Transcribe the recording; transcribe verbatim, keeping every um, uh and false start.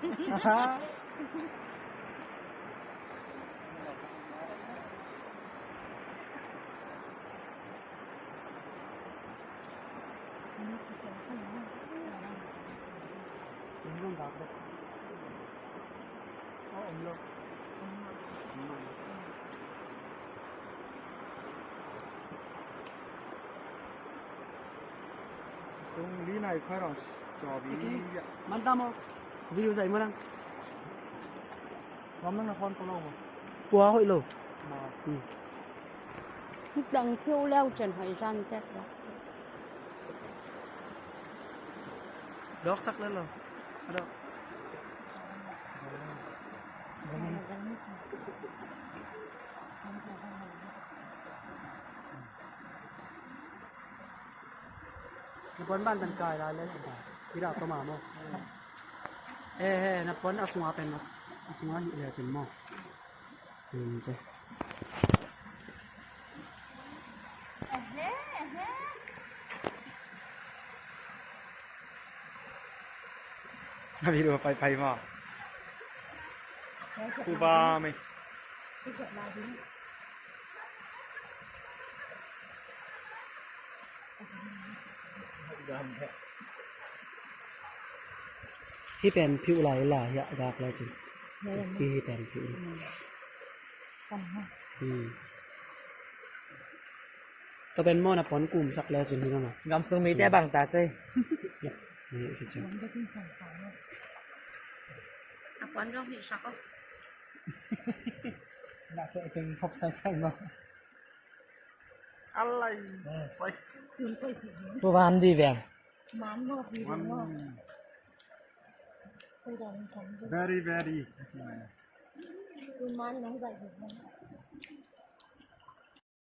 Tung li nai khoi rong chaw bi. Okay. Man ta maw. Video zai maw nang. Ram nang na phone ko lo maw. Tua hoih lo. Ma. Hmm. Hih tang phiu leu cen hoih zan tek lo. Dawksak le lo. A dawk. Na puan ban tan kai lai le cin ta. Kira to ma mo. He he, na puan a sunga pen a sunga nih le cin mo. Pen ce. A video pai pai mo. Kuba mai. Hih pen phiu lai la hiah gak lai cin. Hih, hih pen phiu lai. Hmm. Tua pen maw na puan kumsak lai cin hi na. Gamsung mite bang ta cei. Ni hi cin. A puan dong hi sak o. Na ke keng hop sai sai maw. Alai sai. Tua van di ven. Very, very.